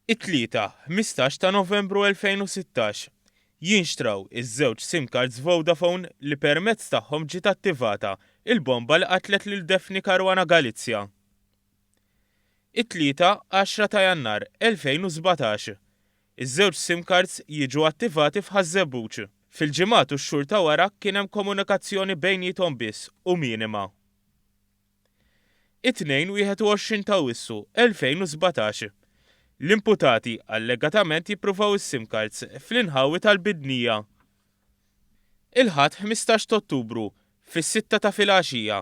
It-Tlieta, 15 ta' Novembru 2016, Jinxtraw iż-żewġ sim cards Vodafone li permezz tagħhom ġiet attivata l-bomba li qatlet lil Daphne Caruana Galizia. It-Tlieta, 10 ta' Jannar, 2017, Iż-żewġ sim cards jiġu attivati f'Ħaż-Żebbuġ. Fil-ġimgħat u x-xhur ta' wara kien hemm komunikazzjoni bejniethom biss u minima. It-Tnejn 21 ta' Awwissu, 2017, L-imputati allegatament jippruvaw is-sim cards fl-inħawi tal-Bidnija. Il-Ħadd 15 t'Ottubru, fis-sitta ta' filgħaxija,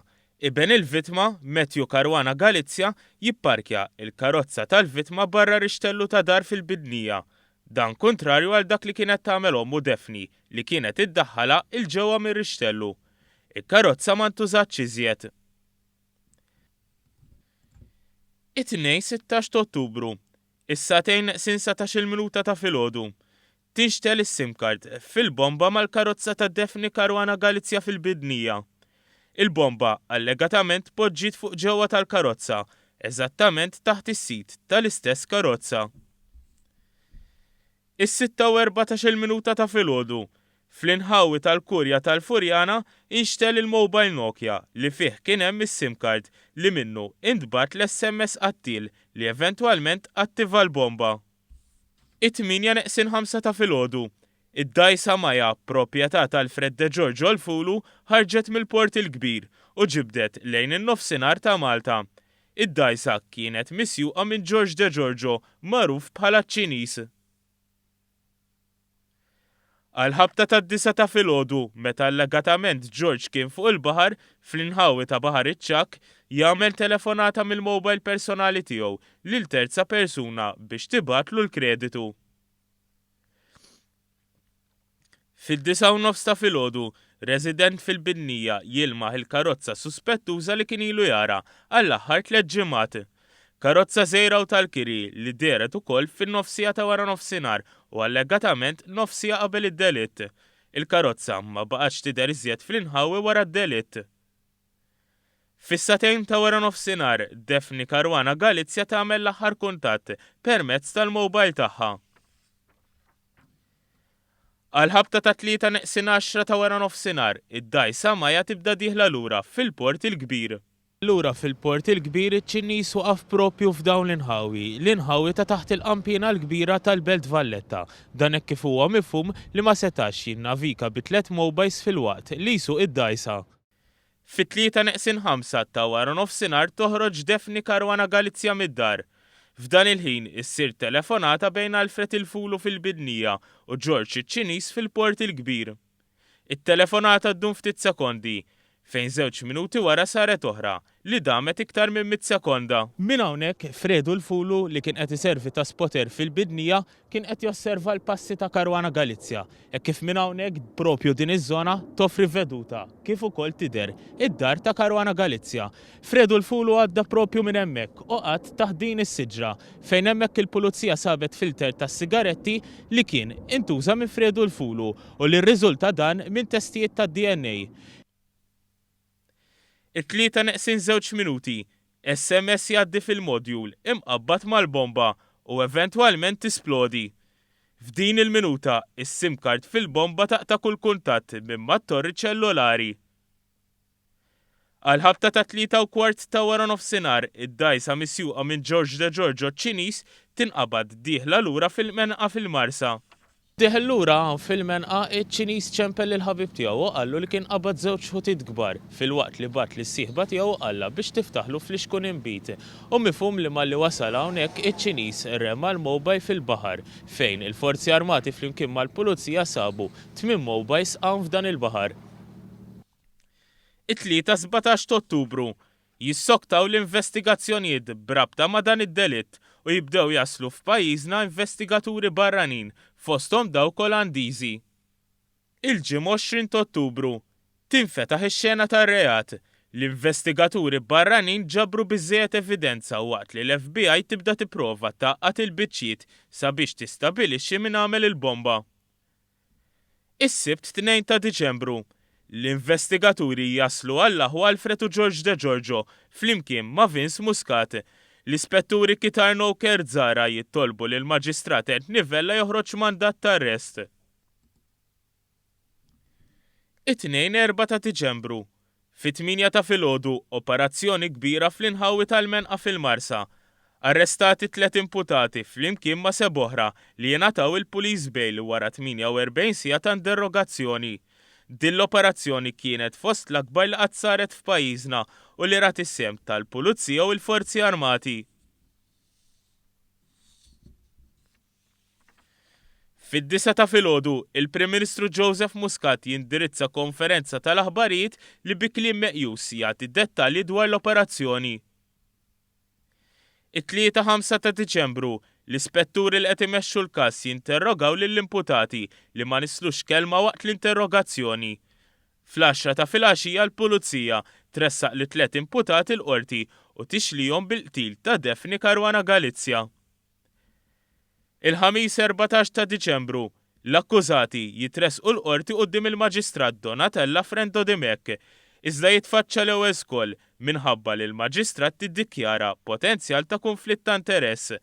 iben il-vittma, Matthew Caruana Galizia, jipparkja l-karozza tal-vittma barra rixtellu ta' dar fil-Bidnija. Dan kuntrarju għal dak li kienet tagħmel ommu Daphne li kienet iddaħħalha 'l ġewwa mir-rixtellu. Il-karozza ma ntużatx iżjed. It-Tnejn 16 t'Ottubru, is-sagħtejn neqsin satax-il minuta ta' filgħodu, tinxtegħel is-sim card fil-bomba mal-karozza ta' Daphne Caruana Galizia fil-Bidnija. Il-bomba allegatament tpoġġiet fuq ġewwa tal-karozza, eżattament taħt is-seat tal-istess karozza. Is-sitta u erbatax-il minuta ta' filgħodu, fl-inħawi tal-Kurja tal-Furjana inxtegħel il-mobile Nokia li fih kien hemm is-sim card li minnu intbagħat l-SMS qattiel li eventwalment attiva l-bomba. It-tmienja neqsin ħamsa ta' filgħodu, id-dgħajsa Maya proprjetà t'Alfred De Giorgio l-Fulu ħarġet mill-Port il-Kbir u ġibdet lejn in-Nofsinhar ta' Malta. Id-dgħajsa kienet misjuqa minn George De Giorgio magħruf bħala ċ-Ċiniż. Għall-ħabta tad-disgħa ta' filgħodu, meta allegatament George kien fuq il-baħar, fl-inħawi ta' Baħar iċ-Ċagħak, jagħmel telefonata mill-mobile personali tiegħu lil terza persuna biex tibgħatlu l-kreditu. Fid-disgħa u nofs ta' filgħodu, resident fil-Bidnija jilmaħ il-karozza suspettuża li kien ilu jara għall-aħħar tlett ġimgħat. Karozza żgħira u tal-kiri li dehret ukoll fin-nofs siegħa ta' waranofsinhar u allegatament nofs siegħa qabel id-delitt. Il-karozza ma baqgħetx tidher iżjed fl-inħawi wara d-delitt. Fis-sagħtejn ta' waranofsinhar, Daphne Caruana Galizia tagħmel l-aħħar kuntatt permezz tal-mobile tagħha. Għall-ħabta tat-tlieta neqsin għaxra ta' waranofsinhar, id-dgħajsa Maya tibda dieħla lura fil-Port il-Kbir. Lura fil-Port il-Kbir iċ-Ċiniż waqaf proprju f'dawn l-inħawi, l-inħawi ta' taħt il-qanpiena l-kbira tal-Belt Valletta. Dan hekk kif huwa mifhum li ma setax jinnavika bi tlett mobiles filwaqt li jsuq id-dgħajsa. Fit-tlieta neqsin ħamsa ta' waranofsinhar toħroġ Daphne Caruana Galizia mid-dar. F'dan il-ħin issir telefonata bejn Alfred il-Fulu fil-Bidnija u Ġorġ iċ-Ċiniż fil-Port il-Kbir. It-telefonata ddum ftit sekondi, fejn żewġ minuti wara saret oħra, li damet iktar minn mitt sekonda. Minn hawnhekk, Fredu l-Fulu, li kien qed iservi ta' spotter fil-Bidnija, kien qed josserva l-passi ta' Caruana Galizia, hekk kif minn hawnhekk propju din iż-żona toffri veduta kif ukoll tidher id-dar ta' Caruana Galizia. Fredu l-Fulu għadda propju minn hemmhekk u qagħad taħt din is-siġra fejn hemmhekk il-Pulizija sabet filter tas-sigaretti li kien intuża minn Fredu l-Fulu u li rriżulta dan minn testijiet tad-DNA. It-tlieta neqsin żewġ minuti, SMS jgħaddi fil-module imqabbad mal-bomba u eventwalment tisplodi. F'din il-minuta, is-sim card fil-bomba taqta' kull kuntatt minn mat-torri ċellulari. Għall-ħabta tat-tlieta u kwart ta' waranofsinhar, id-dgħajsa misjuqa minn George De Giorgio ċ-Ċiniż tinqabad dieħla lura fil-Menqa fil-Marsa. Dieħel lura hawn fil-Menqa, iċ-Ċiniż ċempel lill-ħabib tiegħu u qallu li kien qabad żewġ ħutiet kbar, filwaqt li bagħat lis-sieħba tiegħu u qallha biex tiftaħlu flixkun inbid. Hu mifhum li malli wasal hawnhekk, iċ-Ċiniż rema l-mobile fil-baħar, fejn il-Forzi Armati flimkien mal-Pulizija sabu tmien mobiles hawn f'dan il-baħar. It-Tlieta 17 t'Ottubru, Jissoktaw l-investigazzjonijiet b'rabta ma' dan id-delitt u jibdew jaslu f'pajjiżna investigaturi barranin, fosthom dawk Olandiżi. Il-Ġimgħa 20 t'Ottubru, tinfetaħ ix-xena tar-reat. L-investigaturi barranin ġabru biżżejjed evidenza waqt li l-FBI tibda tipprova tgħaqqad il-biċċiet sabiex tistabilixxi min għamel il-bomba. Is-Sibt 2 ta' Diċembru, l-investigaturi jaslu għall-aħwa Alfred u George Degiorgio flimkien ma' Vince Muscat. L-Ispetturi Kitarno u Kerzara jittolbu lill-Maġistrat Anthony Vella joħroġ mandat ta' arrest. It-Tnejn 4 ta' Diċembru, fit-tmienja ta' filgħodu, operazzjoni kbira fl-inħawi tal-Menqa fil-Marsa. Arrestati tliet imputati flimkien ma' seb'oħra li jingħataw il-police bail wara 48 siegħa ta' interrogazzjoni. Din l-operazzjoni kienet fost l-akbar li qatt saret f'pajjiżna u li rat is-sehem tal-Pulizija u l-Forzi Armati. Fid-disgħa ta' filgħodu, il-Prim Ministru Joseph Muscat jindirizza konferenza tal-aħbarijiet li bi kliem meqjus jagħti dettalji dwar l-operazzjoni. It-Tlieta 5 ta' Diċembru, l-ispetturi li qed imexxu l-każ jinterrogaw lill-imputati li ma nislux kelma waqt l-interrogazzjoni. Fl-għaxra ta' filgħaxija l-Pulizija tressaq lit-tliet imputati l-Qorti u tixlihom bil-qtil ta' Daphne Caruana Galizia. Il-Ħamis 14 ta' Diċembru, l-akkużati jitressqu l-Qorti quddiem il-Maġistrat Donatella Frendo Dimech, iżda jitfaċċa l-ewwel skoll minħabba li l-Maġistrat tiddikjara potenzjal ta' kunflitt ta' interess.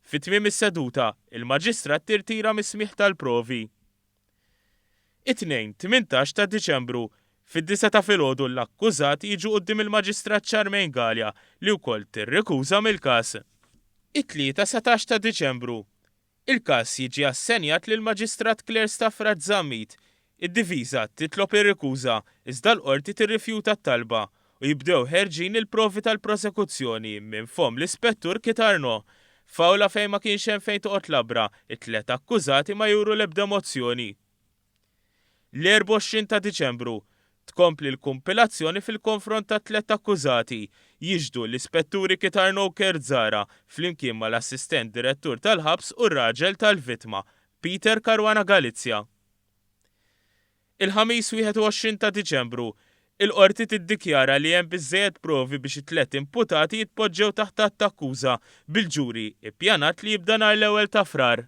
Fi tmiem is-seduta, il-Maġistrat tirtira mis-smigħ tal-provi. It-Tnejn, 18 ta' Diċembru, fid-disgħa ta' filgħodu l-akkużati jiġu quddiem il-Maġistrat Charmaine Galea li wkoll tirrikuża mill-każ. It-Tlieta, 17 ta' Diċembru, il-każ jiġi assenjat lill-Maġistrat Claire Stafrace Zammit. Id-difiża titlob ir-rikuża iżda l-Qorti tirrifjuta t-talba u jibdew ħerġin il-provi tal-prosekuzzjoni minn fomm l-Ispettur Kit Arnaud. F'awla fejn ma kienx hemm fejn toqgħod labra, it-tliet akkużati ma juru l-ebda emozzjoni. L-24 ta' Diċembru, tkompli l-kumpilazzjoni fil-konfront tat-tliet akkużati, jixhdu l-Ispetturi Kit Arnaud u Kurt Zahra flimkien mal-Assistent Direttur tal-Ħabs u r-raġel tal-vittma, Peter Caruana Galizia. Il-Ħamis 21 ta' Diċembru, il-Qorti tiddikjara li hemm biżżejjed provi biex it-tliet imputati jitpoġġew taħt att ta' akkuża, bil-ġuri ippjanat li jibda nhar l-ewwel ta' Frar.